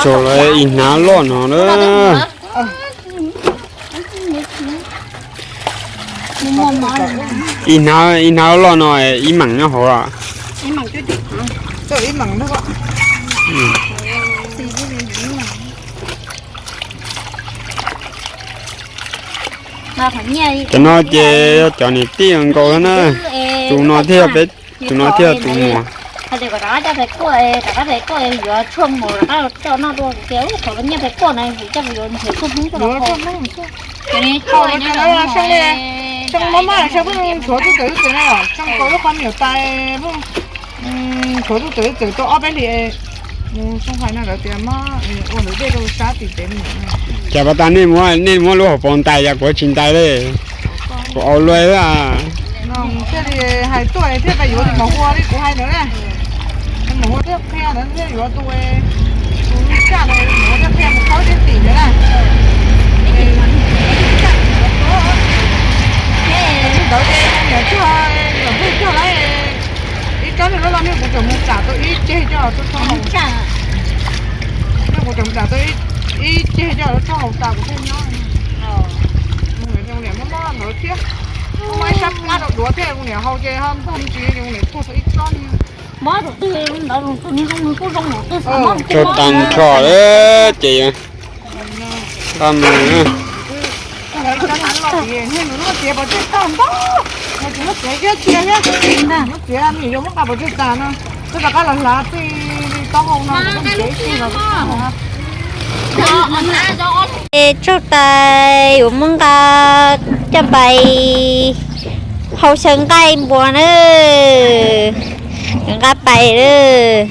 Tso lawv ib hnav loj no na. Ib hnav, ib hnav loj no ib meem nyob hauv. Cov no ces yog cov niam tij nkaus na. Tus no thiaj, tus no thiaj tus muam. Tshuav tub txawm txawm tau ob peb hlis, mus xoo fais no lawv tias ua ntawv dej rau sab tim pem mus. Cas pas tas nej muab, nej muab lub hauv paus ntais yam kuv tsis ntais li, kuv au luaj. Thiaj li hais tuaj thiaj pais yuav tus mos hua li kuv hais ntawd na. Thiaj qhia na, thiaj yuav tus, tus li caj na, yuav thiaj qhia mus khawb tej tim ntawd na. Li ntawd ces niam cog, niam pheej cog lawm. Ib tsob niag loj loj niag kuv tseem mus tsam tau ib ceg coj los rau txoj hau. Niag kuv tseem tsam tau ib ceg coj los rau txoj hau tas kuv thiaj nyob. Niam mob mob ntawd thiab, muaj ib sab plab rau duav thiab, kuv niam haus ces ho ntog ntsis, kuv niam tuag tau ib tsob niag. Rau tag nrho ces tag mus. Tsaug tais yuav muab nqa coj pais hau xyaw nqaij npua na, nqa pais lawm.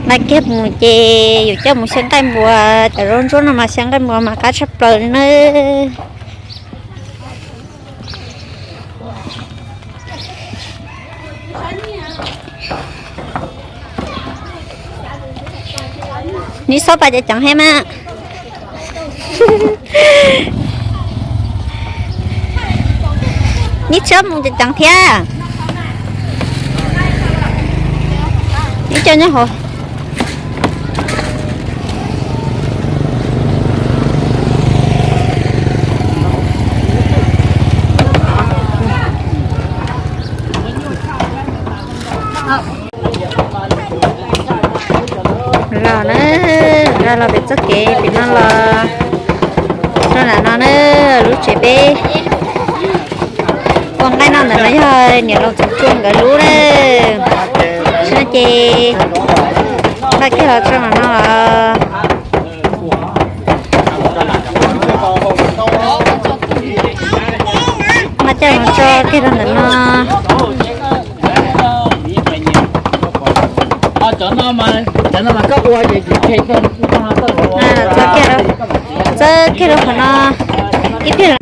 Nqa kiag mus ces yuav coj mus xyaw nqaij npua, cov zaub ntsuab no mas xyaw nqaij npua mas qab tshaj plaws li na. Neb txhob pais ceev ceev thiab mas. Neb txhob mus ceev ceev thiab. Neb coj nyob hauv. Los na, los pem txoj kev pem no los rau ntawm no na, lub tsev peb ua nqaij noj ntawm no yog niam laus Txoov Tsua nkawd lub na. Ces nqa kiag los rau ntawm no los. Nqa coj los tso kiag rau ntawm no. Txawb kiag rau, txawb kiag rau qhov no ib pliag.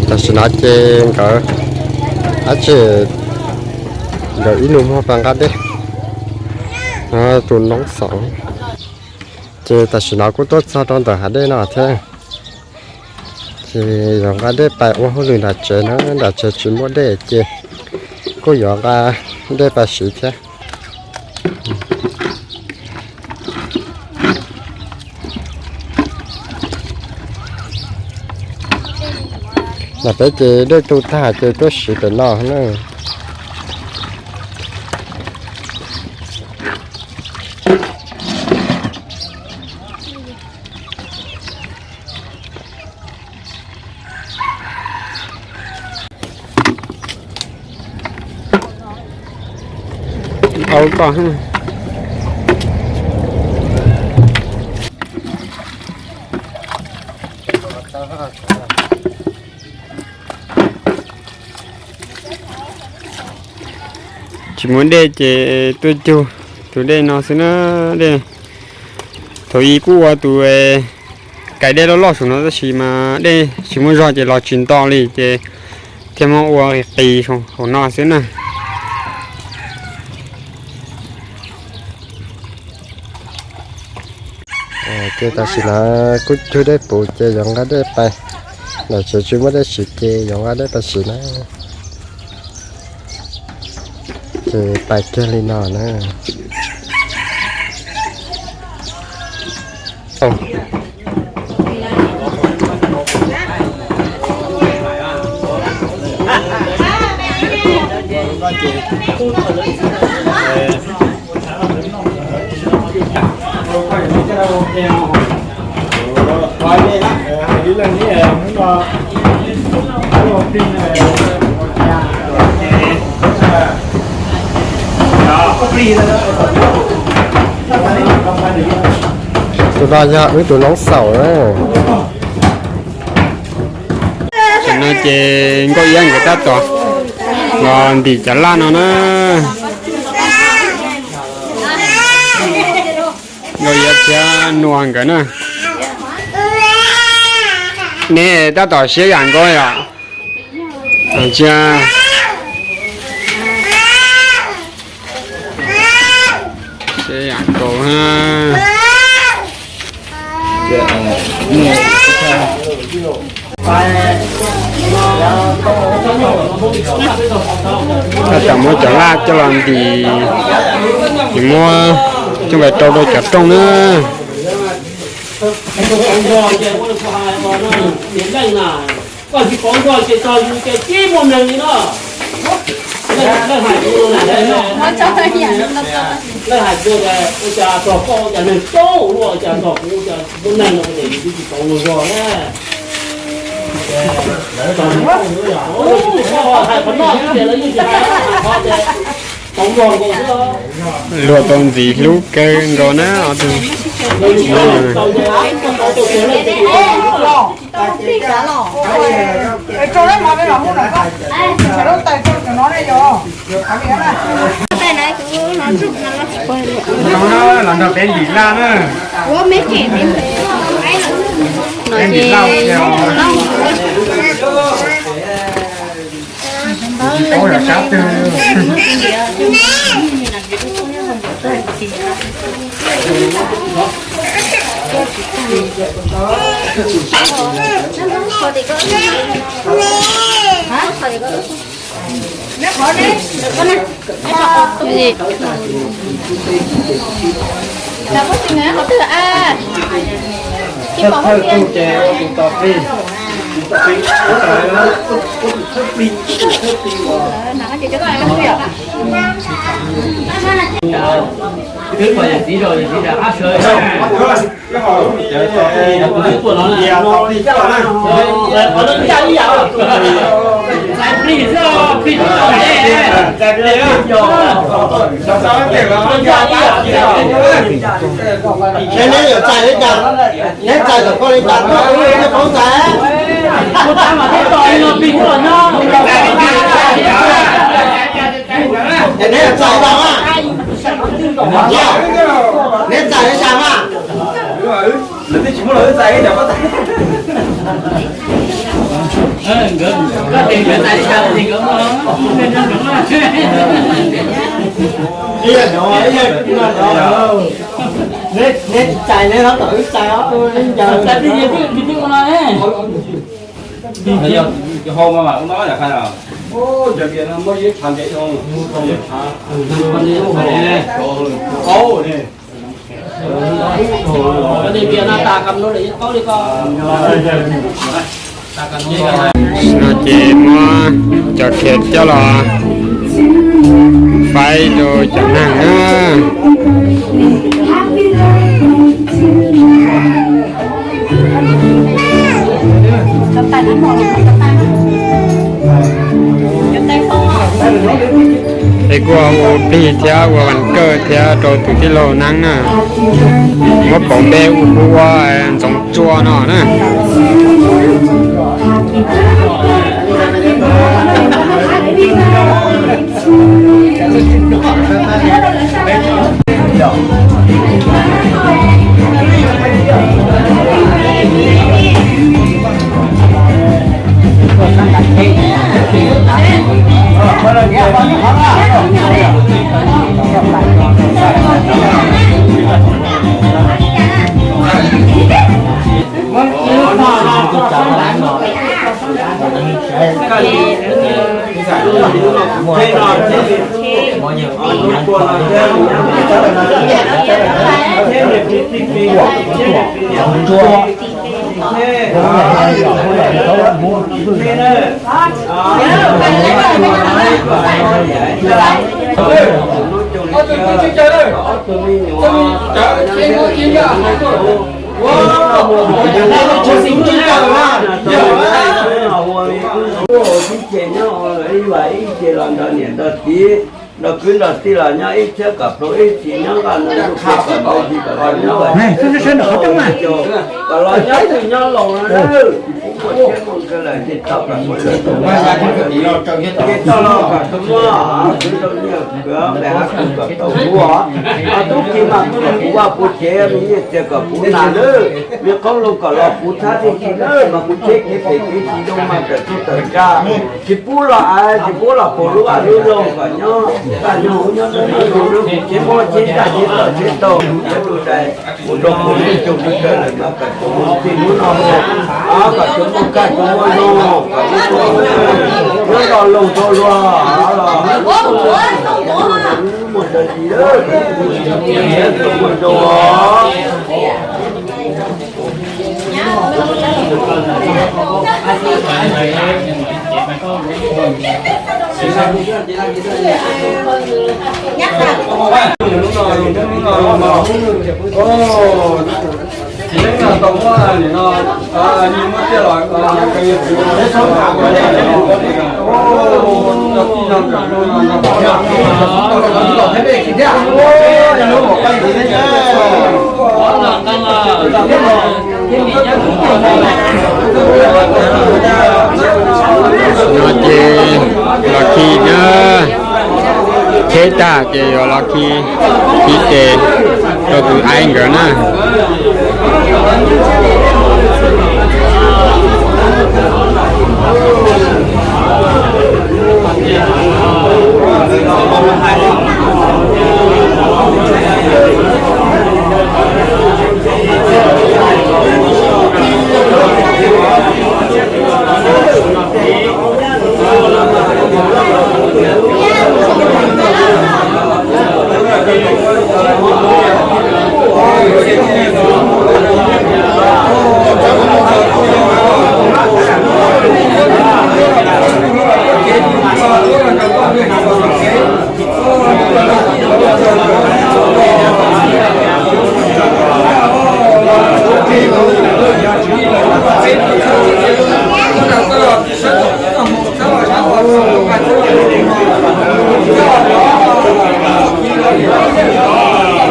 Tam sim no ces nkawd, ab tsi, nkawd ib nus muag pas nqa dej, tus noob xaum. Ces tam sim no kuj tuaj txog rau ntawm hav dej no thiab. Ces yog nqa dej pais ua hauj lwm nram tsev na, nram tsev tsis muaj dej ces kuj yuav nqa dej pais siv thiab. Nram peb ces dej tu tag ces tuaj siv pem no na. Au koj. Tsis muaj dej ces tuaj cug tus dej no xwb na. Dej thaum ub kuj ua tus kais dej loj loj saum no tab sis mas dej tsis muaj zog ces los tsis nto li ces thiaj muab ua qis hauv no xwb na. Ces tam sim no kuj cug dej puv ces yuav nqa dej pais. Nram tsev tsis muaj dej siv ces yuav nqa dej pais siv na. Ces pais kiag li no na. Tus no yog wb tus noob xaum na. Tam no ces Nkauj Iab nkawd tab tom los ntim cov laj no na. Nkauj Iab thiab Nua nkawd na. Nej tab tom siab yam nkaus yom? Ntsia, siab yam nkaus na. Tab tom muab cov laj coj los ntim, ces muab coj los rau rau cov rooj na. Koj tsis pauv nrog ces txog yus ces tib muaj neeg li no. Leej hais kuv, leej hais kuv tias ua cas txog koj ua cas neeg txaus luaj, ua cas txog kuv ua cas muaj neeg no ces yus twb tsis pauv luag zog na. Hais qhov no xwb ces lawv yeej tsis hais qhov tias pauv luag nkaus xwb. Luag tau ntxiv hlub kawg nkaus na ob tug. Los nrog peb ntim laj na. Peb ntim laj. Neb yuav txais li cas? Neb txais kom koj li cas koj kuj yuav poob txais. Ces neb yuav txais li cas mas? Neb txais li cas mas? Neb txais neb tab tom wb txais os. No ces muab cov khiav coj los faib rau cov neeg na. Es kuj ua plig thiab ua vas kawj thiab rau tus tij laug Neeb na. Muab pauv npe ua hu ua Ntxoov Tsua no na. Nrog kwv nrog tij los nyob ib txhiab kom plob ib txhis nyob nqaj no, kom los nyob twg nyob laus na. Ces tau los kom tau muab kwv tau nyiaj kwv nqe hab kwv kom tau huv. Tub ki mas kuv los kuv vaj kuv tsev me nyiaj txiag kom kuv nas lawm, me qoob loo kom los kuv thab tib si lawm mas kuv tsheb kev phem kev tsis zoo mas tawm txhua tawm tsa, tsis pub los av tsis pub los puag lub vaj lub loog kom nyob, vaj nyob hauv nyob nyob nyob nyob, tsheb muab tsheb ntaj tsheb toj tsheb taug tsheb tus dais mus rau puag lub coog lub cawv lawm mas kom tsuas muaj txij hnub no, kom tsuas muaj kaj tsuas muaj zoo, kom nyob nto loog rau luag los muaj dab tsi, muaj zoo. No ces los khi na, tsheb tag ces yuav los khi, khi tes rau tus aiv nkawd na.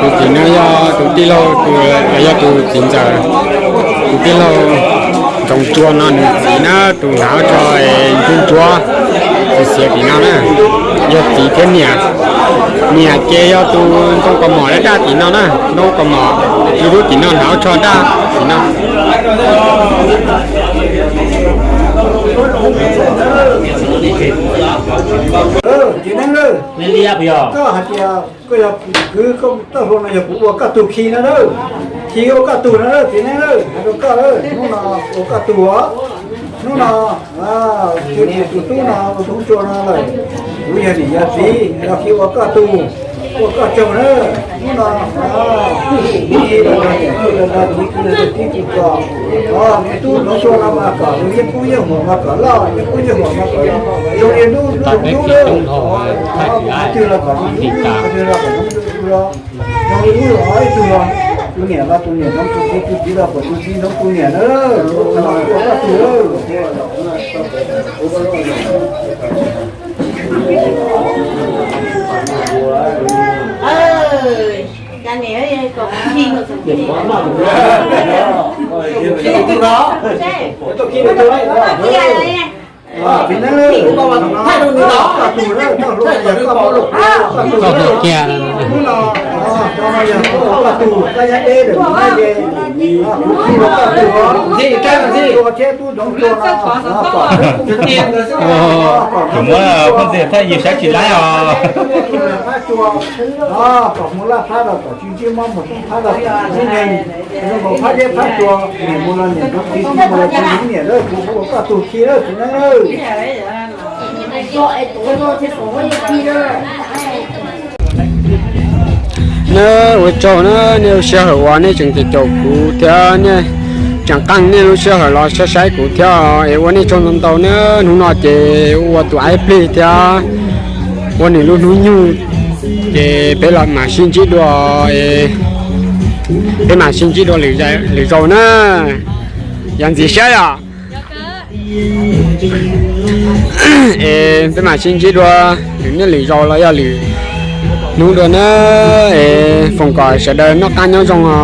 Tus txiv no yog tus tij laug, yog tus txiv ntxawm, tus tij laug Ntxoov Tsua no nws txiv na, tus hnav tso ntsuab ntsuab, tus xiav tim no na, yog txiv thiab niam. Niam ces yog tus ntoo kaus mom daj daj tim no na, ntoo kaus mom, tus lub tim no hnav tsho daj tim no. Txiv neeb, koj hais tias koj yog kwv, koj txoj hlua no yog kuv ua koj tug khi no na, khi ua koj tug no na, txiv neeb, hais rau koj, hnub no ua koj tug os. Hnub no tus tub no ua Ntxoov Tsua no lawm, kuv yog niam yog txiv los khi ua koj tug, ua koj tsaug na. Hnub no tub los txiv los txiv tub los txiv tub los, tub Ntxoov Tsua no mas kom nws yeej kub yeej huam mas kom loj, yeej kub yeej huam mas kom zoo li ntub ntub na, qhov twg los kom ntub, qhov twg los kom ntub los, zoo li ub los ib tug los, tus niam los tus niam ntxoov tus txiv, tus txiv los kom tus txiv ntxoov tus niam na, ua koj tug. Koj kiag. Kuv muab phooj ywg thaj yus saib tsis laib os. Kom hmuv laj phab los kom tsis ntsib mob mus phab los kom ntsib neeg, zoo nkaus phab zeb phab tsua, niam mus los niam ntxoov txiv, txiv mus los txiv ntxoov niam lawm, kuv ua koj tug khi lawm txiv neeb lawm. Na, ua tsaug na, nej lub sij hawm uas nej tseem caum kuv thiab nej tseem qee nej lub sij hawm los saib saib kuv thiab es ua nej tsaug ntau ntau na. Hnub no ces ua tus aib plig thiab ua nws lub hnub nyoog, ces peb los mam sib ntsib dua, peb mam sib ntsib dua lwm zaus na. Yog ntxim siab yom? Es peb mam sib ntsib dua lwm niaj lwm zaus los yog lwm hnub dua na. Es foom kom sawv daws noj qab nyob zoo os,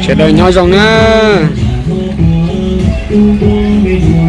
sawv daws nyob zoo na. Tus me tub